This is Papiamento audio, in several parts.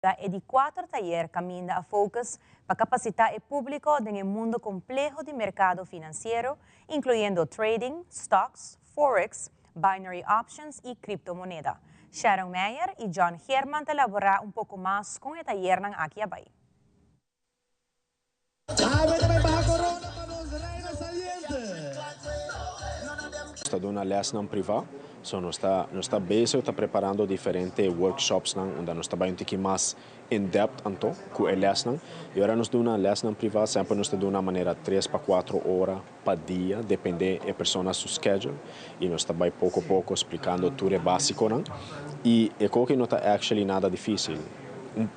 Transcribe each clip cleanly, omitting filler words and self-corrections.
Ta e di cuater tayer caminda a focus pa capacita e publico den e mundo compleho di mercado financiero, incluyendo trading, stocks, forex, binary options y criptomoneda. Sharon Meyer y John Geerman ta elabora un poco mas con e tayernan aki a bay. Nos ta duna lèsnan privá, so nos ta nos ta bezig ta preparando diferente workshopsnan unda nos ta bai un tiki mas in depth anto ku e lèsnan. I ora nos duna lèsnan privá semper nos ta duna manera tres pa kuatro ora pa dia depende e persona su schedule i nos ta bai poko poko splikando tur e básikonan i e koki no ta actually nada difísil.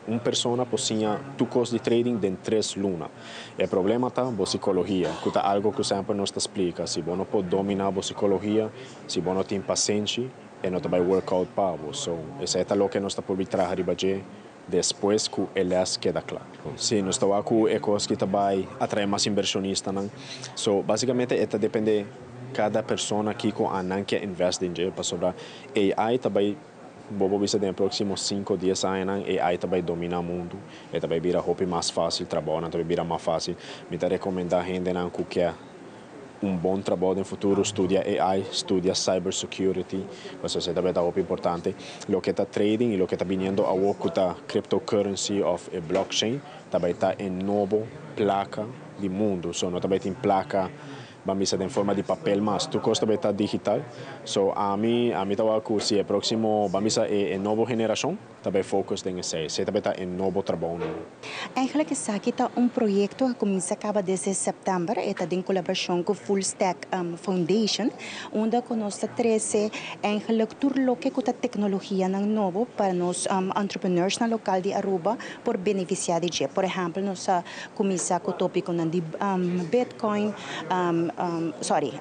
Un persona por siña tur kos di trading den tres luna. E problema ta bo sikologia, ku ta algo ku semper nos ta splika, si bo no por domina bo sikologia, si bo no tin pasenshi, e no ta bai work out pa bo. So, esei ta loke nos ta purbi traha riba dje despues ku e les keda kla. Si, nos ta wak ku e kos ki ta bai atrae mas inbershonistanan. So, basikamente e ta depende kada persona kiko a nan ke invest den dje, pasobra AI ta bai. Bo por bisa den e próksimo sinku o dies añanan AI ta bai dominá mundu. E ta bai bira hopi mas fásil, trabounan ta bai bira mas fásil. Mi ta rekomendá hendenan ku ke un bon trabou den futuro studia AI, studia cyber security, pasobra esei ta bai ta hopi importante. Loke ta trading i loke ta biniendo awor ku ta cryptocurrency òf e blockchain ta bai ta e nobo plaka di mundu. So no ta bai tin plaka. Ban bisa den forma di papel mas. Tur kos ta bay ta digital. So ami, ami ta wak ku si e próksimo, ban bisa e e nobo generashon ta bay focus den esei. Esei ta bay ta e nobo trabounan. Eigenlijk esaki ta un proyecto a cuminsa caba desde september, e ta den colaboracion cu Full Stack Foundation, unda cu nos ta trece eigenlijk tur loke cu ta tecnologianan nobo pa nos entrepreneursnan local di Aruba por beneficia di dje. Por ehempel nos a Kuminsá ku tópikonan di Bitcoin, sorry,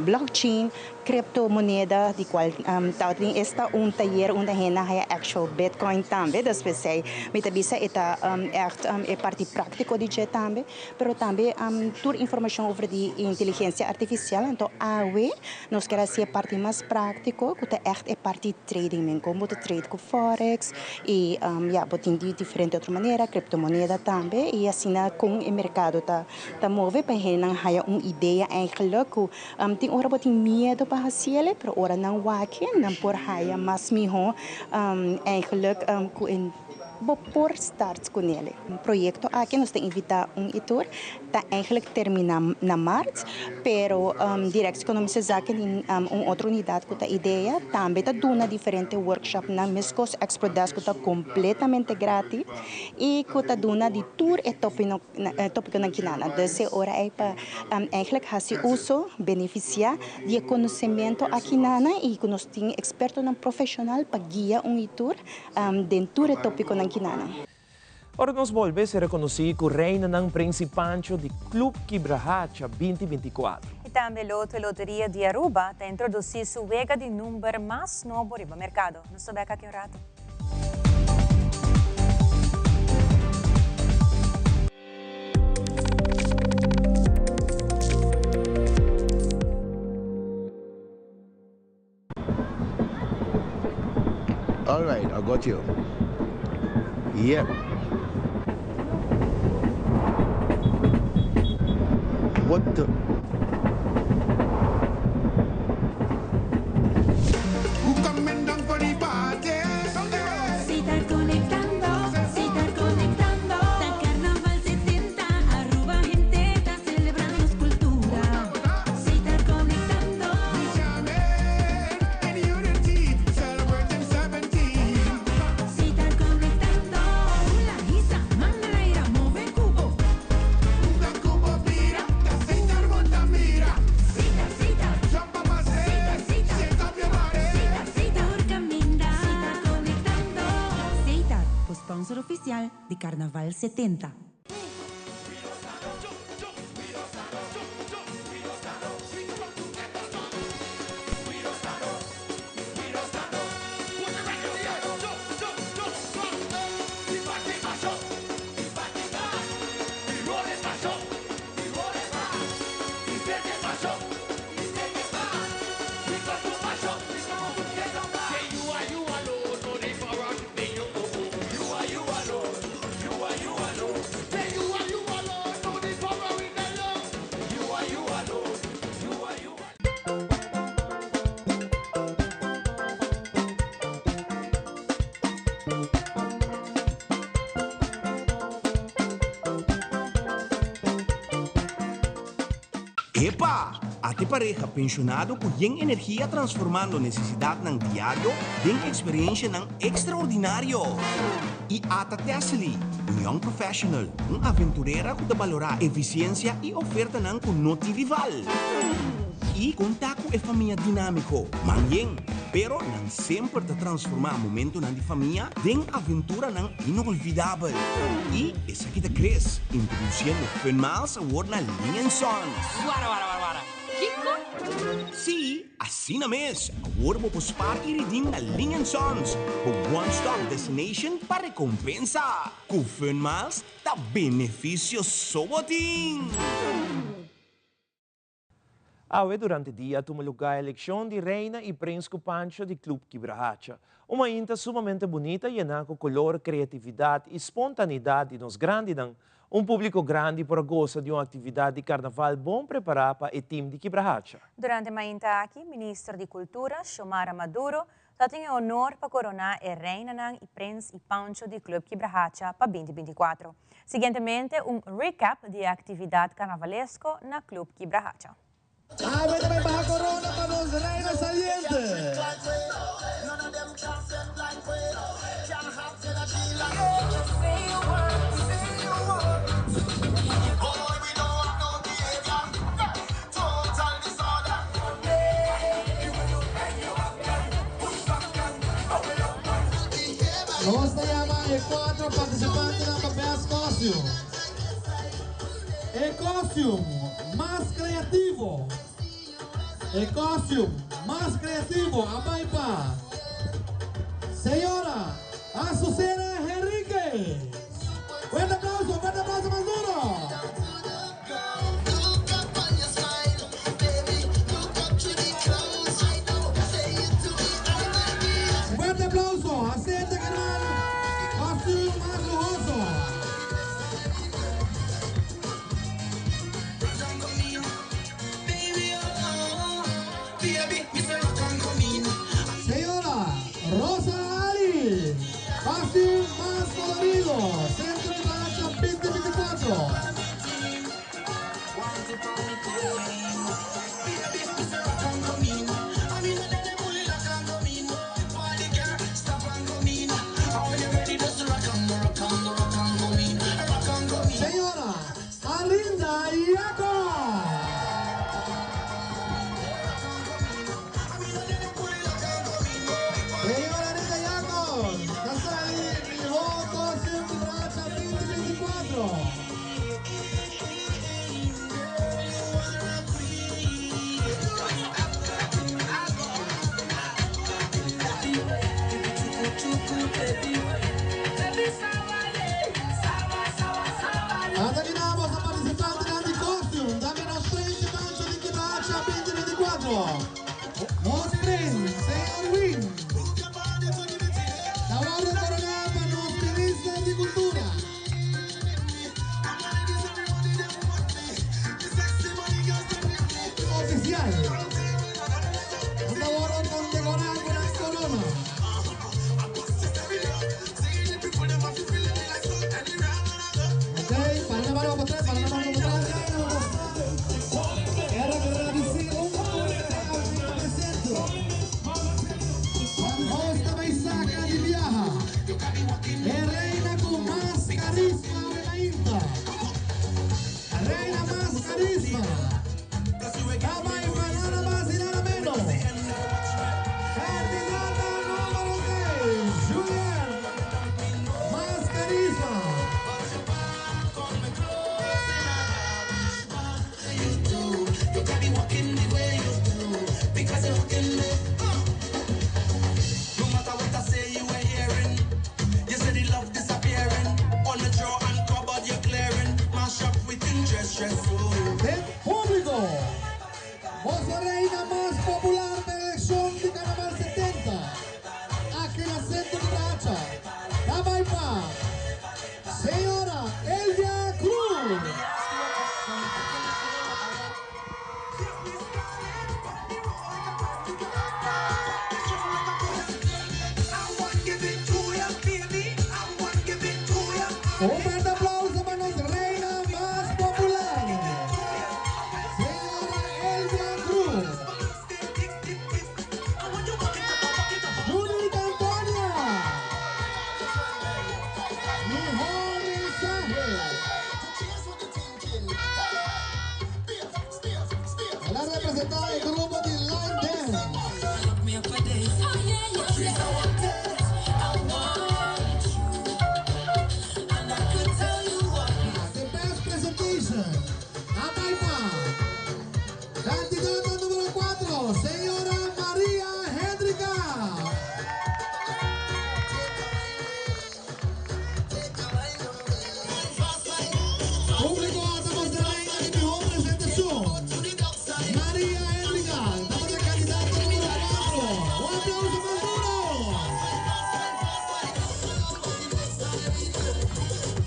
blockchain, kriptomoneda, di kual tabatin esta un tayer unda hende a haya actual Bitcoin tambe. Dus p'esei mi ta bisa e ta ègt e parti práktiko di dje tambe. Pero tambe tur informashon over di inteligensia artifisial. Anto awe nos ker hasi e parti mas práktiko ku ta ègt e parti trading men. Kon bo ta trade ku forex I ya, bo tin di diferente otro manera, kriptomoneda tambe, i asina kon e merkado ta ta move pa hendenan haya un idea eigenlijk ku tin ora bo tin miedo pa hasiel, pero ora nan wak nan por haya mas miho eigenlijk ku e bo por start kunel. Proyekto aki nos ta invitá un i tur. Ta eigenlijk termina na maart, pero Directie Economische Zaken tin un otro unidad cu ta idea, tambe ta duna diferente workshopnan mescos Expert Desk cu ta completamente gratis y cu ta duna di tur e topiconan kinana. Dus e ora ey pa eigenlijk haci uso, beneficia di e conocemento akinana y cu nos tin expertonan profesional pa guia un y tur den tur e topiconan kinana. Ora nos bolbe sera konosí ku reinanan Prince Pancho di Club Kibrahacha binti binti kuatro. I tambe Lotto e Loteria di Aruba ta introdusí su wega di number mas nobo riba merkado. Nos ta bek aki un rato. All right, I got you. Yep. What the? Sponsor oficial di Carnaval 70. Epa! Ate pareha penshonado ku yen energia transformando nesesidatnan diario den eksperenshanan ekstraordinario. I ata Tessely, un young professional, un aventurera ku ta balorá efisiensia i ofertanan ku no tin rival. I konta ku e famia dinámiko, man yen, pero nan semper ta transformá momentonan di famia den aventuranan inolvidabel. I esaki ta Chris, introdusiendo Fun Miles awor na Ling and Sons. Wara wara wara wara. Kiko? Sí, asina mes! Awor bo por spaar i redeem na Ling and Sons, bo one stop destination pa rekompensa. Ku Fun Miles ta benefisio so bo tin! Awe durante dia a tuma lugá elekshon di Reina i Prins ku Pancho di Club Kibrahacha. Un mainta sumamente bunita yená ku kolor, kreatividat i spontanidat di nos grandinan. Un públiko grandi por a gosa di un aktividat di karnaval bon prepará pa e tim di Kibrahacha. Durante mainta aki, Minister di Kultura, Xiomara Maduro, ta tin e honor pa koroná e reinanan i prins i pancho di Club Kibrahacha pa 2024. Siguientemente un recap di e aktividat karnavalesko na Club Kibrahacha. Awe ta bai baha korona pa nos reina saliente. Nos ta yama e cuatro participantenan pa Best Costume. E costume mas creativo. E costume mas creativo a bay pa Señora Azucena Henriquez. Fuerte aplauso, fuerte aplauso mas duro. Un fuerte aplauso a Senta Canal costume mas luhoso. Señora Rosa Ali, costume mas colorido, Centro di Plaza 2024. Señora Alinda Jacob. Señora Alinda Jacob ta sali mihó costume di Bracha 2024. Ata di nabos a participantenan di costume, dame nos prins y pancho di Kibracha 2024. Nos prins, señor Win, ta wordo corona pa nos minister di cultura. Oficial. Nan ta wordo condecora cu nan corona. Ok, para na mano pa tres, para na mano pa tres. Quiero agradecer un fuerte aumento presente. Nos ta bay saca di biaha e reina cu mas carisma awe mainta. Reina mas carisma. Ta bay pa nada mas y nada menos. Candidata numero 6, Julian. Mas carisma. Den público, boso reina mas popular pa eleccion di Carnaval 70, aki na Centro di Bracha, ta bay pa Señora Elvia Cruz. Un fuerte aplauso pa nos reina mas popular, señora Elba Cruz. Judith Antonia, mihor mensahe. El a representa e grupo di Line Dance. The best presentation a bay pa candidata numero 4, señora Maria Hendrika. Público ta mostra reina di mihó presentashon. Maria Hendrika tabata kandidato número 4. Un aplauso mas duro!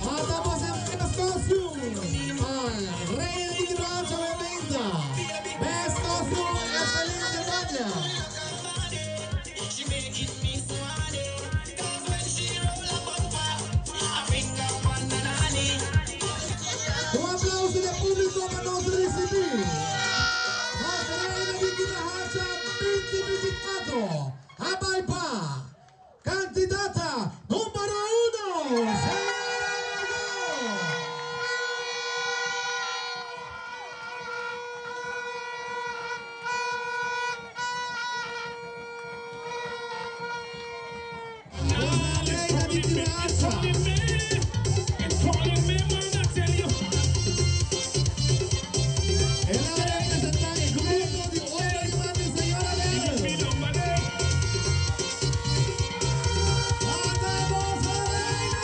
Ata mostra best costume pa reina di Kibracha Webinta. Best costume Estelina Germania. Un aplauso di e publico pa nos ricibi nos Reina di Kibrahacha 2024 a bay pa candidata numero uno, Señora Margot! Reina di Kibrahacha. El a representá e grupo di Obra di Man di Señora Beryl. Ata boso Reina!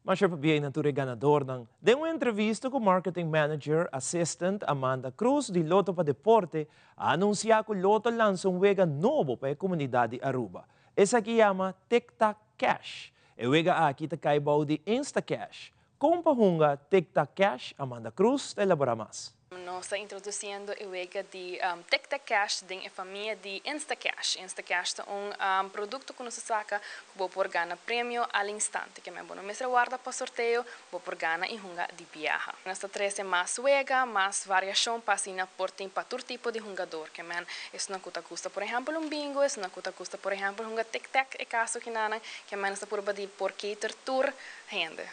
Masha pabia na tur e ganadornan. Den un entrevista ku Marketing Manager Assistant Amanda Cruz di Lotto pa Deporte a anunsia ku Lotto lansa un wega nobo pa e komunidat di Aruba. Esaki yama Tic Tac Cash. E wega aki ta kai bou di Instacash. Kon pa hunga Tic Tac Cash Amanda Cruz ta elabora mas. Nos ta introduciendo e wega di Tic Tac Cash den e famia di Instacash. Instacash ta un producto cu nos ta saca cu bo por gana premio al instante. Ke men bo no mester warda pa sorteo, bo por gana y hunga di biaha. Nos ta trece mas wega, mas variacion pa asina por tin pa tur tipo di hungador. Ke men esunnan cu ta gusta por ehempel un bingo, esunnan cu ta gusta por ehempel hunga Tic Tac, e caso kinanan. Ke men nos ta purba di por cater tur hende.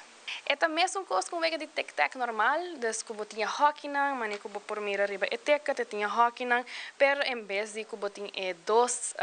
E ta mesun kos ku un wega di tic-tac normal, dus ku bo tin e hòkinan, manera ku bo por mira riba e ticket, e tin e hòkinan, pero en bes di ku bo tin e dos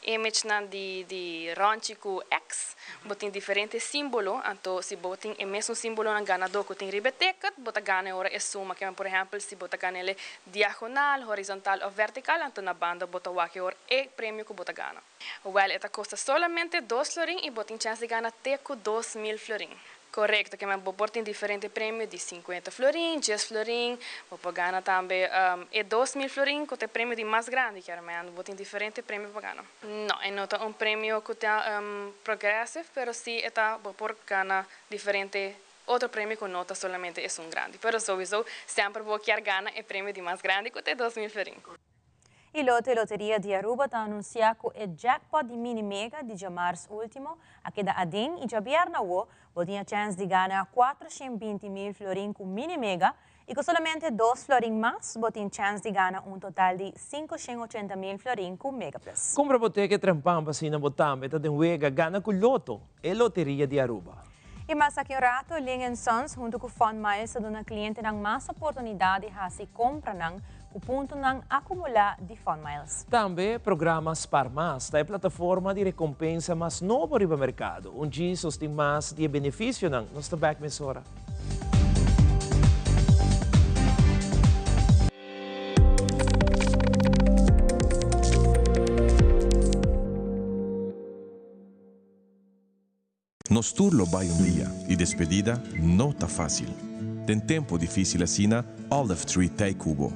imagenan di di rònchi ku X, bo tin diferente símbolo, anto si bo tin e mesun símbolonan ganadó ku tin riba e ticket, bo ta gana e ora e suma, kema por ehèmpel si bo ta gana el diagonal, horizontal òf vertikal, anto na banda bo ta wak e ora e premio ku bo ta gana. Wel, e ta kosta solamente dos florin i bo tin chèns di gana te ku 2000 florin. Korekto, ke men bo por tin diferente premio di 50 florin, 10 florin, bo por gana tambe e 2000 florin ku ta e premio di mas grandi, kier men bo tin diferente premio pa gana. No, e no ta un premio ku ta progressive, pero si e ta bo por gana diferente otro premio ku no ta solamente esun grandi. Pero souiso semper bo kier gana e premio di mas grandi ku ta e 2000 florin. E Loto y Loteria di Aruba ta anuncia cu e jackpot di Mini Mega di djamars ultimo a keda aden y djabierna awo bo tin e chens di gana 420 mil florin cu Mini Mega y cu solamente dos florin mas bo tin chens di gana un total di 580 mil florin cu Mega Plus. Cumpra bo ticket trempan pa asina bo tambe ta den wega gana cu Lotto, e loteria di Aruba. Y mas aki un rato, Ling Sons hunto cu Fun Miles ta duna clientenan mas oportunidad di haci compranan cu puntonan acumula di Fun Miles. Tambe programa Spar Mas ta e plataforma di recompensa mas nobo riba mercado. Un Jesus tin mas di e beneficionan. Nos ta back mesora. Nos tur lo bay un dia y despedida no ta facil. Den tempo dificil asina, Olive Tree t'ey cu bo.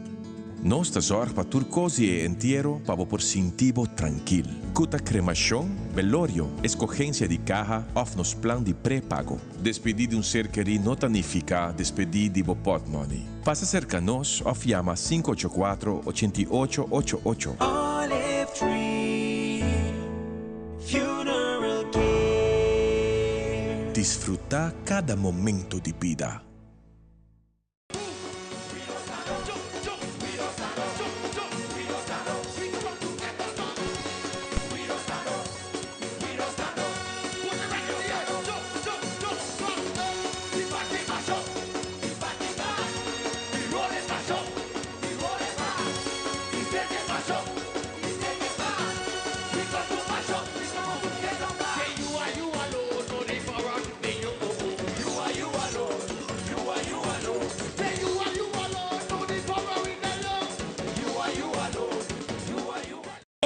Nos ta zorg pa tur cos di e entiero pa bo por sinti bo trankil. Cu ta cremacion, velorio, escogencia di caha of nos plan di prepago. Despedi di un ser keri no ta nifica despedi di bo portmoney. Pasa cerca nos of yama 584 8888. Olive Tree. Disfrutá kada momento di bida.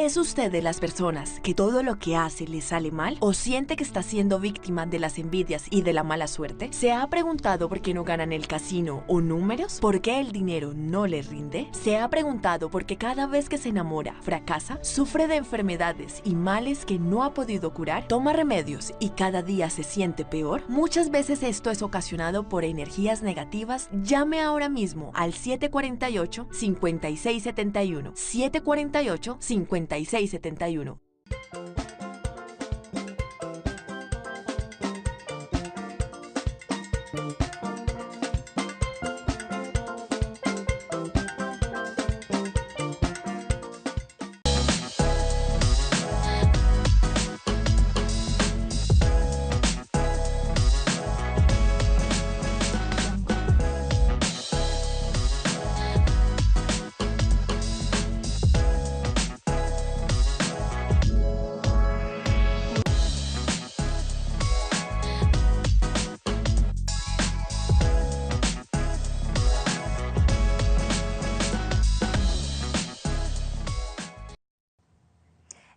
¿Es usted de las personas que todo lo que hace le sale mal? ¿O siente que está siendo víctima de las envidias y de la mala suerte? ¿Se ha preguntado por qué no gana en el casino o números? ¿Por qué el dinero no le rinde? ¿Se ha preguntado por qué cada vez que se enamora fracasa? ¿Sufre de enfermedades y males que no ha podido curar? ¿Toma remedios y cada día se siente peor? Muchas veces esto es ocasionado por energías negativas. Llame ahora mismo al 748-5671. 748-5671.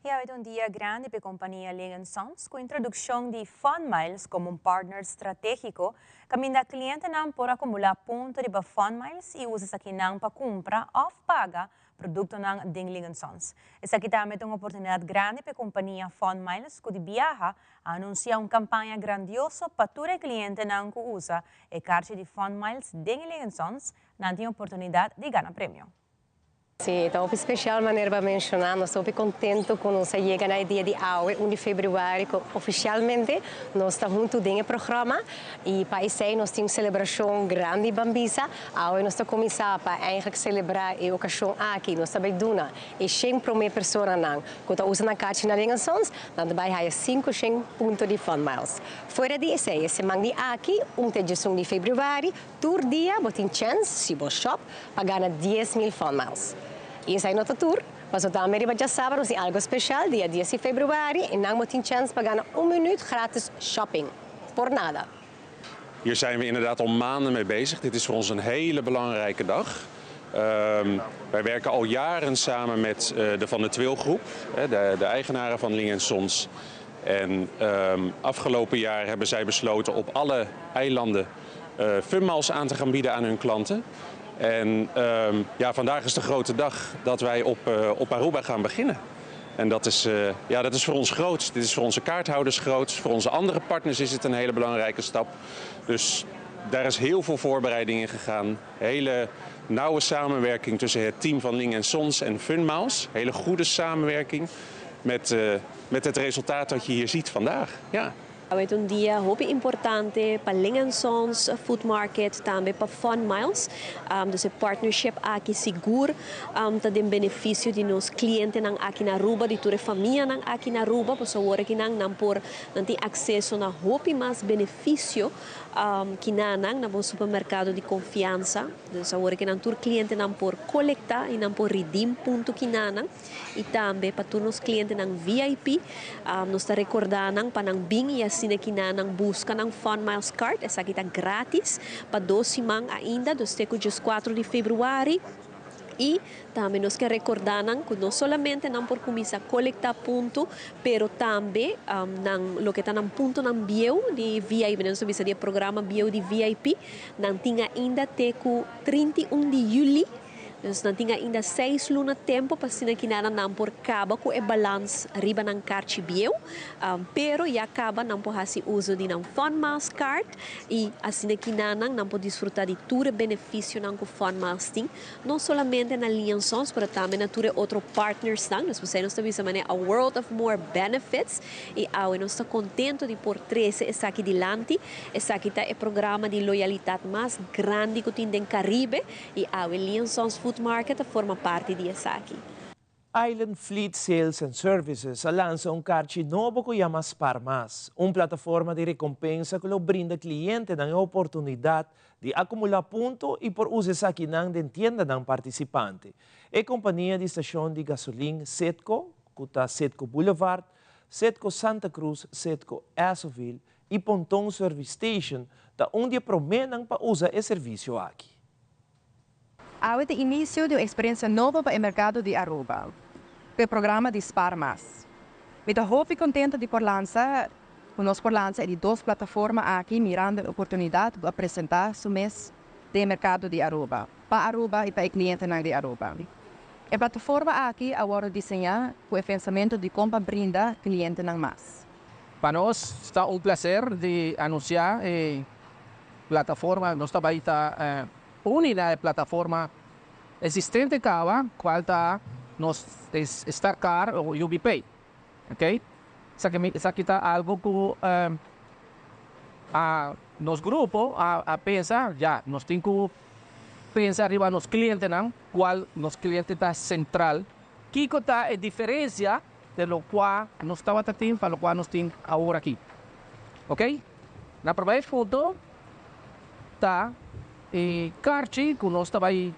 Y awe ta un dia grandi pa e compania Ling Sons cu introduccion di Fun Miles como un partner strategico, caminda clientenan por acumula punto riba Fun Miles y usa esakinan pa cumpra of paga productonan den Ling Sons. Esaki tambe ta un oportunidad grandi pa e compania Fun Miles cu di biaha a anuncia un campaña grandioso pa tur e clientenan cu usa e carchi di Fun Miles den Ling Sons, nan tin oportunidad di gana premio. Si, ta hopi special manera bo a menciona. Nos ta hopi contento cu nos a yega na e dia di awe, 1 di februari, cu oficialmente nos ta hunto den e programa. Y pa esey nos tin un celebracion grandi ban bisa. Awe nos ta cuminsa pa eigenlijk celebra e ocasion aki. Nos ta bay duna e 100 prome personanan cu ta usa nan kaarchi na Ling Sons, nan ta bay haya 500 punto di Fun Miles. Fuera di esey, e siman di aki, 1 te 11 di februari, Tur dia bo tin chèns, si bo shòp, pa gana 10,000 Fun Miles. I esei no ta tur, paso tambe riba djasabra nos tin algo speshal, dia 10 di februari, i nan bo tin chèns pa gana un minuut gratis shopping, por nada. Hier zijn we inderdaad al maanden mee bezig. Dit is voor ons een hele belangrijke dag. Wij werken al jaren samen met de Van der Tweel groep, de eigenaren van Ling Sons. En afgelopen jaar hebben zij besloten op alle eilanden Funmiles aan te gaan bieden aan hun klanten. En ja, vandaag is de grote dag dat wij op Aruba gaan beginnen. En ja, dat is voor ons groot. Dit is voor onze kaarthouders groot. Voor onze andere partners is het een hele belangrijke stap. Dus daar is heel veel voorbereiding in gegaan. Hele nauwe samenwerking tussen het team van Ling Sons en Funmiles. Hele goede samenwerking met het resultaat dat je hier ziet vandaag. Ja. Awe ta un dia hopi importante pa Ling Sons Food Market, tambe pa Fun Miles. Dus e partnership aki sigur ta den beneficio di nos clientenan aki na Aruba, di tur e famianan aki na Aruba, pasobra awor aki nan por nan tin acceso na hopi mas beneficio cu nan na bo supermercado di confiansa. Dus awor aki nan tur clientenan por colecta y nan por redeem punto cu nan y tambe pa tur nos clientenan VIP, nos ta recorda nan pa nan bin y asina cu nan busca nan Fun Miles Card. Esaki ta gratis pa 2 siman ainda, dus te 4 di februari. Y tambe nos kier recorda nan cu no solamente nan por cuminsa colecta punto, pero tambe nan loke ta nan puntonan bieu di VIP, nos bisa di programa bieu di VIP, nan tin ainda te cu 31 di juli. Dus nan tin ainda seis luna tempo pa asina kinanan nan por caba cu e balans riba nan carchi bieu, pero ya caba nan por haci uzo di nan Fun Miles Card y asina kinanan nan por disfruta di tur e beneficionan cu Fun Miles tin, no solamente na Lee and Sons pero tambe na tur e otro partnersnan. Dus p'esei nos ta bisa manera a world of more benefits y awe nos ta contento di por trece esaki dilanti. Esaki ta e programa di loyalidad mas grandi cu tin den Caribe. Y awe Lee and Sons Food Market ta forma parti di esaki. Island Fleet Sales and Services a lansa un karchi nobo ku yama Spar Mas, un plataforma di rekompensa ku lo brinda klientenan e oportunidat di akumulá punto i por usa esakinan den tiendanan partisipante. E kompania di stashon di gasolin Citgo, ku ta Citgo Boulevard, Citgo Santa Cruz, Citgo Essoville i Ponton Service Station ta un di e proménan pa usa e servisio aki. Awe ta inicio di un experiencia nobo pa e mercado di Aruba, cu e programa di Spaar Mas. Mi ta hopi contento di por lansa cu nos por lansa e di dos plataforma aki mirando e oportunidad cu a presenta su mes den e mercado di Aruba, pa Aruba y pa e clientenan di Aruba. E plataforma aki a wordo diseña cu e pensamento di con pa brinda clientenan mas. Pa nos ta un placer di anuncia e plataforma, nos ta bay ta uni na e plataforma existente caba cual ta nos Star Card o UB Pay, ok. Esaki ta algo cu a nos grupo a pensa ya nos tin cu pensa riba nos clientenan cual nos cliente ta central. Kico ta e diferencia De lokua nos tabata tin pa lokua nos tin awor aki. Ok? Na promé foto ta e karchi ku nos ta bai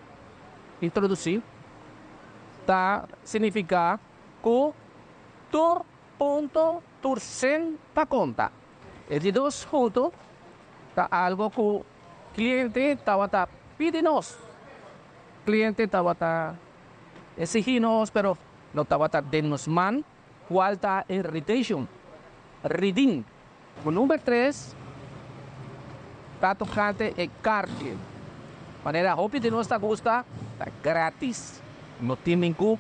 introdusí ta signifiká ku tur punto, tur sen ta konta. E di dos foto ta algo ku kliente tabata pidi nos. Kliente tabata esigí nos pero No tabata den nos man cual ta e redemption, redeem. Number tres ta tocante e carchi. Manera hopi di nos ta gusta, ta gratis. No tin ningun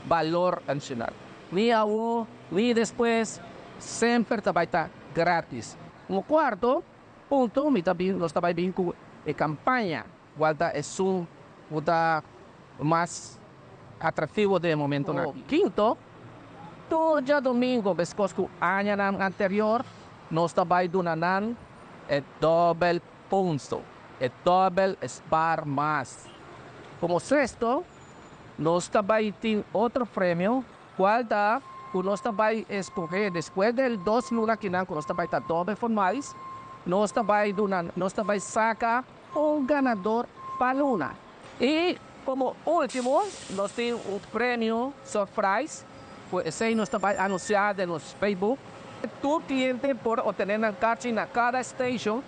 balor adicional. Ni awo, ni despues, semper ta bay ta gratis. Como cuarto punto mi ta bin, nos ta bay bin cu e campaña Cual ta esun cu ta mas atractivo den e momentonan aki? Quinto, tur djadomingo mescos cu añanan anterior, nos ta bay duna nan e dobel punto, e dobel spaar mas. Como sexto, nos ta bay tin otro premio, cual ta cu nos ta bay escoge despues del dos luna akinan cu nos ta bay ta dobel for mais, nos ta bay duna, nos ta bay saca Un ganador pa luna. Y como ultimo nos tin un premio surprise cu esey nos ta bay anuncia den nos Facebook. Tur cliente por obtene nan carchi na cada station,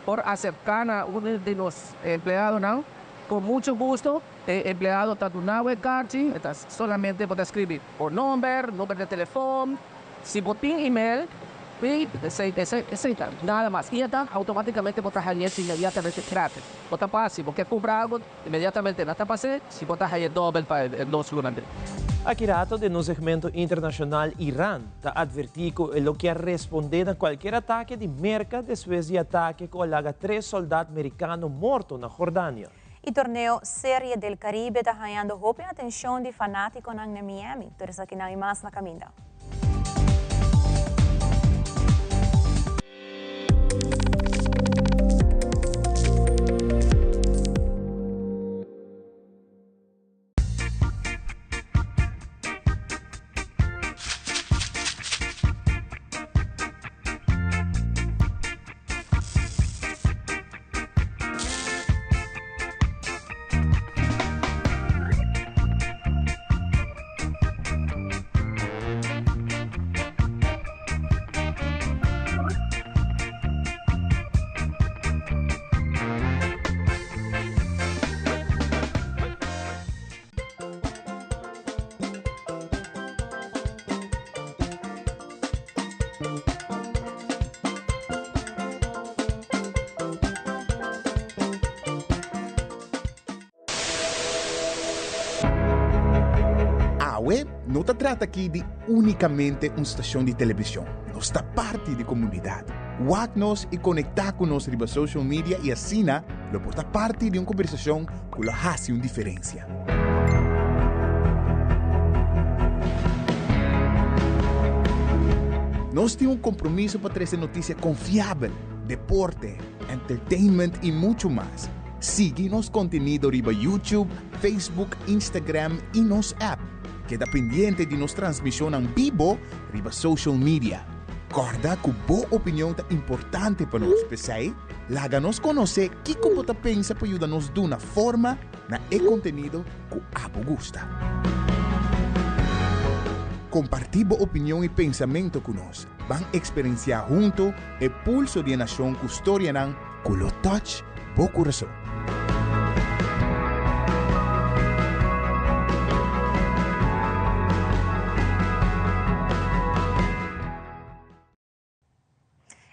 por acerca na uno di nos empleadonan. Con mucho gusto e empleado ta duna bo e carchi, e ta solamente bo ta scribi bo nomber, number di telefon, Si bo tin email, pi esei esei ta nada mas. I eta automaticamente bo ta hañ'e inmediatamente gratis. Bo ta pa si bo ke cumpra algo inmediatamente nan ta pas'e si bo ta hañ'e dobel pa e dos lunan den. Aki rato den nos segmento internacional Iran ta adverti cu e lo kier responde na cualkier atake di Merca despues di atake cu a laga tres soldat Mericano morto na Jordania. E torneo Serie del Caribe ta hañando hopi atencion di fanaticonan na Miami. Tur esakinan y mas na caminda. Awe no ta trata aki di únikamente un stashon di televishon, nos ta parti di komunidat. Wak nos i konektá ku nos riba social media i asina lo por ta parti di un kombersashon ku lo hasi un diferensia. Nos tin un kompromiso pa trese notisia konfiabel, deporte, entertainment i muchu mas. Sigui nos kontenido riba YouTube, Facebook, Instagram i nos app. Keda pendiente di nos transmishonnan bibo riba social media. Kòrda ku bo opinion ta importante pa nos, p'esei laga nos konosé kiko bo ta pensa pa yuda nos duna forma na e kontenido ku abo gusta. Kompartí bo opinion i pensamentu ku nos. Ban eksperensiá huntu e pulso di e nashon ku storianan ku lo touch bo kurason.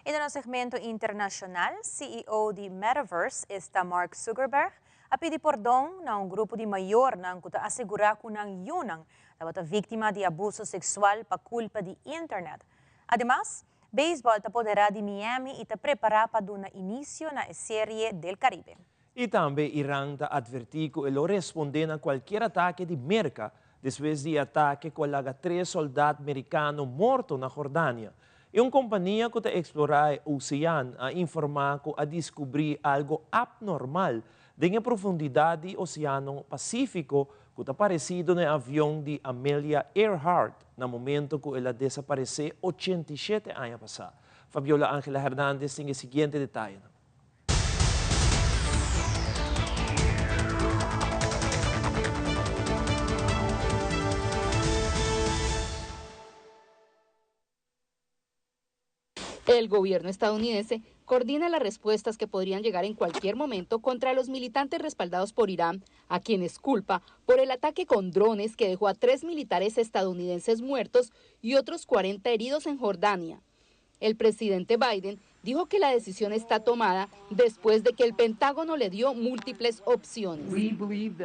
Y den nos segmento internacional, CEO di Metaverse, esta Mark Zuckerberg, a pidi pordon na un grupo di mayornan cu ta asegura cu nan yunan tabata victima di abuso sexual pa culpa di internet. Ademas, Beisbòl ta poderá di Miami i ta prepará pa duna inisio na e Serie del Caribe. I tambe Iran ta atvertí ku e lo respondé na kualkier atake di Merka despues di e atake ku a laga tres sòldat merikano morto na Jordania. I un kompania ku ta eksplorá e osean a informá ku a diskubrí algu apnormal den e profundidat di Oseano Pasífiko ku ta paresido na e avion di Amelia Earhart na momento ku el a desaparesé 87 aña pasá. Fabiola Angela Hernandez tin e siguiente detayenan. El gobierno estadounidense coordina las respuestas que podrían llegar en cualquier momento contra los militantes respaldados por Irán, a quienes culpa por el ataque con drones que dejó a tres militares estadounidenses muertos y otros 40 heridos en Jordania. El presidente Biden dijo que la decisión está tomada después de que el Pentágono le dio múltiples opciones.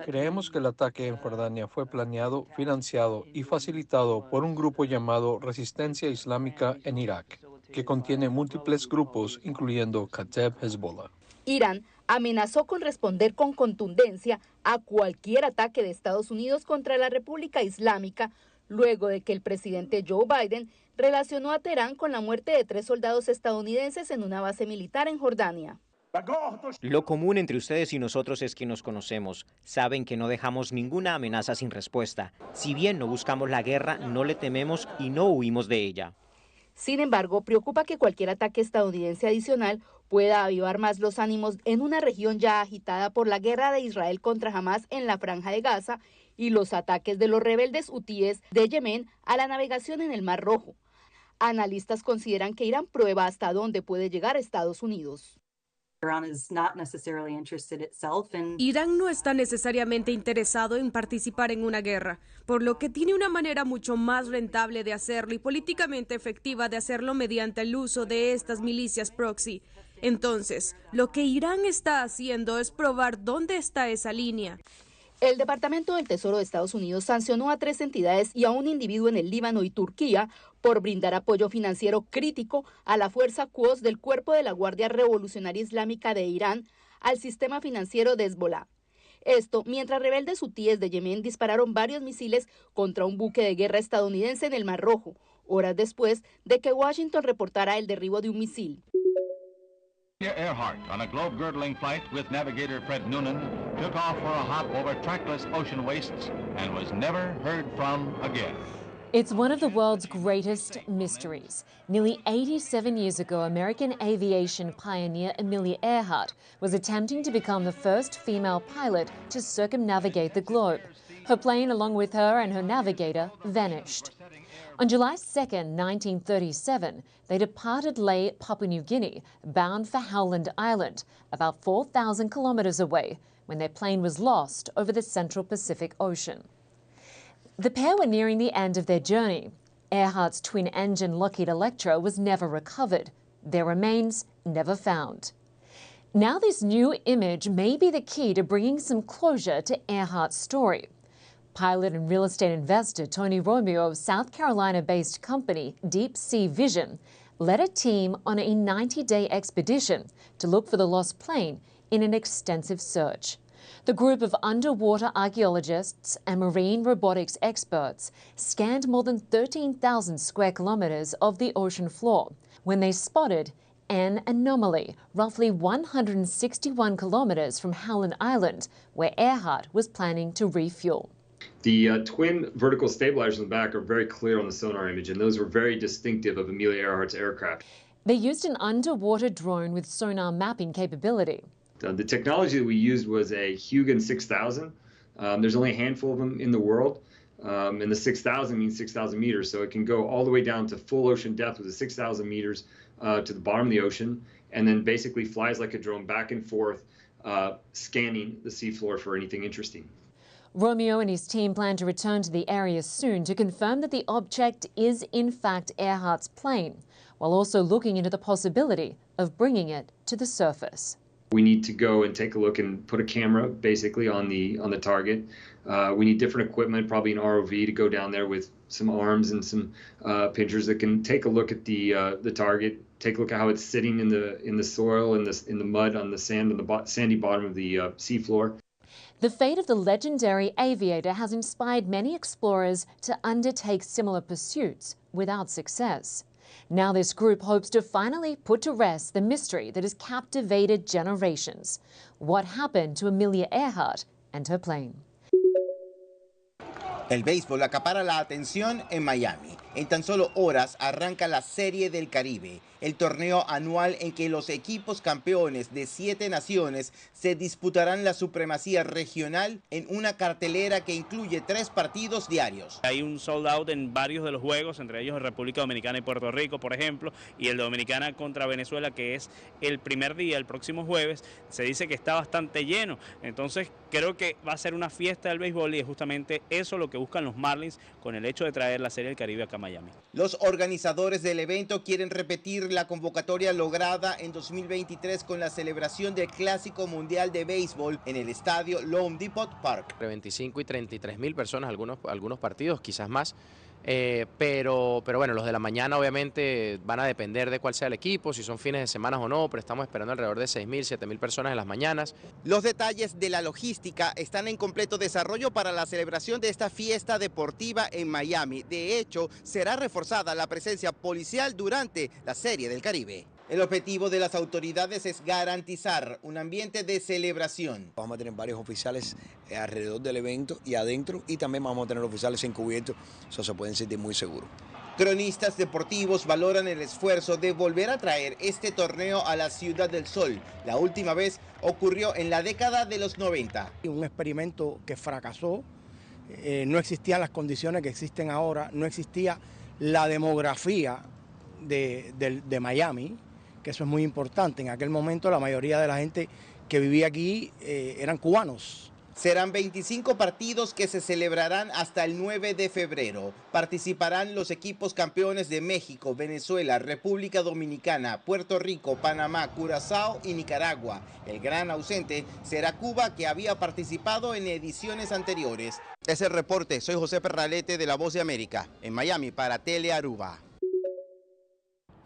Creemos que el ataque en Jordania fue planeado, financiado y facilitado por un grupo llamado Resistencia Islámica en Irak, que contiene múltiples grupos, incluyendo Kateb Hezbollah. Irán amenazó con responder con contundencia a cualquier ataque de Estados Unidos contra la República Islámica, luego de que el presidente Joe Biden relacionó a Teherán con la muerte de tres soldados estadounidenses en una base militar en Jordania. Lo común entre ustedes y nosotros es que nos conocemos. Saben que no dejamos ninguna amenaza sin respuesta. Si bien no buscamos la guerra, no le tememos y no huimos de ella. Sin embargo, preocupa que cualquier ataque estadounidense adicional pueda avivar más los ánimos en una región ya agitada por la guerra de Israel contra Hamas en la Franja de Gaza y los ataques de los rebeldes hutíes de Yemen a la navegación en el Mar Rojo. Analistas consideran que Irán prueba hasta dónde puede llegar Estados Unidos. Irán no está necesariamente interesado en participar en una guerra, por lo que tiene una manera mucho más rentable de hacerlo y políticamente efectiva de hacerlo mediante el uso de estas milicias proxy. Entonces, lo que Irán está haciendo es probar dónde está esa línea. El Departamento del Tesoro de Estados Unidos sancionó a tres entidades y a un individuo en el Líbano y Turquía por brindar apoyo financiero crítico a la fuerza Quds del Cuerpo de la Guardia Revolucionaria Islámica de Irán al sistema financiero de Hezbollah. Esto mientras rebeldes hutíes de Yemen dispararon varios misiles contra un buque de guerra estadounidense en el Mar Rojo, horas después de que Washington reportara el derribo de un misil. Earhart, on a globe-girdling flight with navigator Fred Noonan, took off for a hop over trackless ocean wastes and was never heard from again. It's one of the world's greatest mysteries. Nearly 87 years ago, American aviation pioneer Amelia Earhart was attempting to become the first female pilot to circumnavigate the globe. Her plane, along with her and her navigator, vanished. On July 2, 1937, they departed Lae, Papua New Guinea, bound for Howland Island, about 4,000 kilometers away, when their plane was lost over the Central Pacific Ocean. The pair were nearing the end of their journey. Earhart's twin engine Lockheed Electra was never recovered, their remains never found. Now, this new image may be the key to bringing some closure to Earhart's story. Pilot and real estate investor Tony Romeo of South Carolina based company Deep Sea Vision led a team on a 90 day expedition to look for the lost plane in an extensive search. The group of underwater archaeologists and marine robotics experts scanned more than 13,000 square kilometers of the ocean floor when they spotted an anomaly roughly 161 kilometers from Howland Island, where Earhart was planning to refuel. The twin vertical stabilizers in the back are very clear on the sonar image, and those were very distinctive of Amelia Earhart's aircraft. They used an underwater drone with sonar mapping capability. The technology that we used was a Hugin 6000. There's only a handful of them in the world. And the 6,000 means 6,000 meters, so it can go all the way down to full ocean depth with the 6,000 meters to the bottom of the ocean, and then basically flies like a drone back and forth, scanning the seafloor for anything interesting. Romeo and his team plan to return to the area soon to confirm that the object is in fact Earhart's plane, while also looking into the possibility of bringing it to the surface. We need to go and take a look and put a camera basically on the on the target. We need different equipment, probably an ROV to go down there with some arms and some pinchers that can take a look at the the target, take a look at how it's sitting in the in the soil and the in the mud on the sand on the bo sandy bottom of the seafloor. The fate of the legendary aviator has inspired many explorers to undertake similar pursuits without success. Now, this group hopes to finally put to rest the mystery that has captivated generations. What happened to Amelia Earhart and her plane? El béisbol acapara la atención en Miami. En tan solo horas arranca la Serie del Caribe, el torneo anual en que los equipos campeones de siete naciones se disputarán la supremacía regional en una cartelera que incluye tres partidos diarios. Hay un sold out en varios de los juegos, entre ellos República Dominicana y Puerto Rico, por ejemplo, y el Dominicana contra Venezuela, que es el primer día, el próximo jueves, se dice que está bastante lleno. Entonces creo que va a ser una fiesta del béisbol y es justamente eso lo que buscan los Marlins con el hecho de traer la Serie del Caribe acá a Miami. Los organizadores del evento quieren repetir la convocatoria lograda en 2023 con la celebración del Clásico Mundial de Béisbol en el estadio loanDepot Park. Entre 25 y 33 mil personas, algunos, algunos partidos, quizás más. Pero bueno, los de la mañana obviamente van a depender de cuál sea el equipo, si son fines de semana o no, pero estamos esperando alrededor de 6.000, 7.000 personas en las mañanas. Los detalles de la logística están en completo desarrollo para la celebración de esta fiesta deportiva en Miami. De hecho, será reforzada la presencia policial durante la Serie del Caribe. El objetivo de las autoridades es garantizar un ambiente de celebración. Vamos a tener varios oficiales alrededor del evento y adentro y también vamos a tener oficiales encubiertos, eso se pueden sentir muy seguros. Cronistas deportivos valoran el esfuerzo de volver a traer este torneo a la Ciudad del Sol. La última vez ocurrió en la década de los 90. Un experimento que fracasó, no existían las condiciones que existen ahora, no existía la demografía de Miami, que eso es muy importante. En aquel momento la mayoría de la gente que vivía aquí eran cubanos. Serán 25 partidos que se celebrarán hasta el 9 de febrero. Participarán los equipos campeones de México, Venezuela, República Dominicana, Puerto Rico, Panamá, Curazao y Nicaragua. El gran ausente será Cuba, que había participado en ediciones anteriores. Es el reporte. Soy José Perralete de La Voz de América, en Miami para Tele Aruba.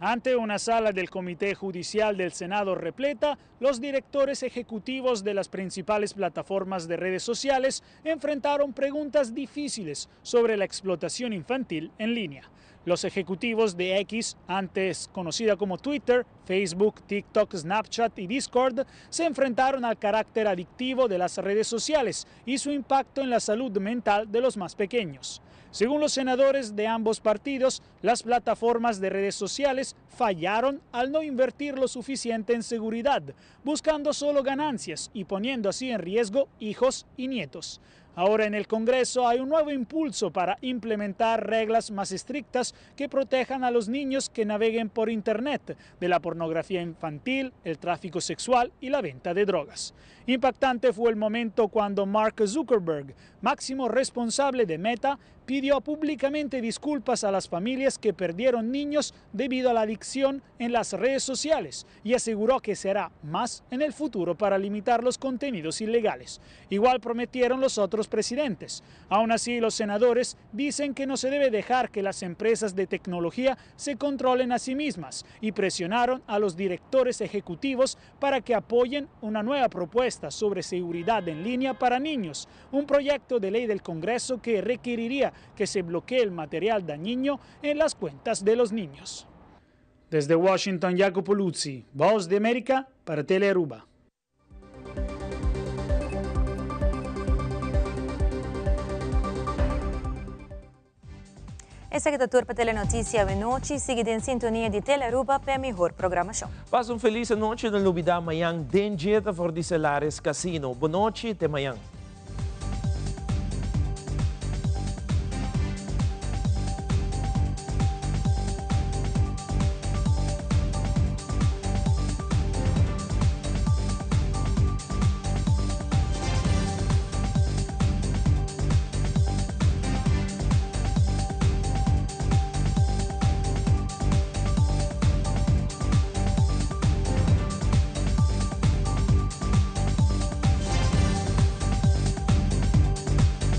Ante una sala del Comité Judicial del Senado repleta, los directores ejecutivos de las principales plataformas de redes sociales enfrentaron preguntas difíciles sobre la explotación infantil en línea. Los ejecutivos de X, antes conocida como Twitter, Facebook, TikTok, Snapchat y Discord, se enfrentaron al carácter adictivo de las redes sociales y su impacto en la salud mental de los más pequeños. Según los senadores de ambos partidos, las plataformas de redes sociales fallaron al no invertir lo suficiente en seguridad, buscando solo ganancias y poniendo así en riesgo hijos y nietos. Ahora en el Congreso hay un nuevo impulso para implementar reglas más estrictas que protejan a los niños que naveguen por Internet de la pornografía infantil, el tráfico sexual y la venta de drogas. Impactante fue el momento cuando Mark Zuckerberg, máximo responsable de Meta, pidió públicamente disculpas a las familias que perdieron niños debido a la adicción en las redes sociales y aseguró que será más en el futuro para limitar los contenidos ilegales. Igual prometieron los otros presidentes. Aún así, los senadores dicen que no se debe dejar que las empresas de tecnología se controlen a sí mismas y presionaron a los directores ejecutivos para que apoyen una nueva propuesta sobre seguridad en línea para niños, un proyecto de ley del Congreso que requeriría que se bloquee el material dañino en las cuentas de los niños. Desde Washington, Jacopo Luzzi, Voz de América para Telearuba. Esaki ta tur pa Telenoticia Awenochi. Sigui den sintonia di Telearuba p'e mihor programacion. Pasa un feliz anochi, no lubida mayan den Jeta for di Celares Casino. Bonochi, te mayan.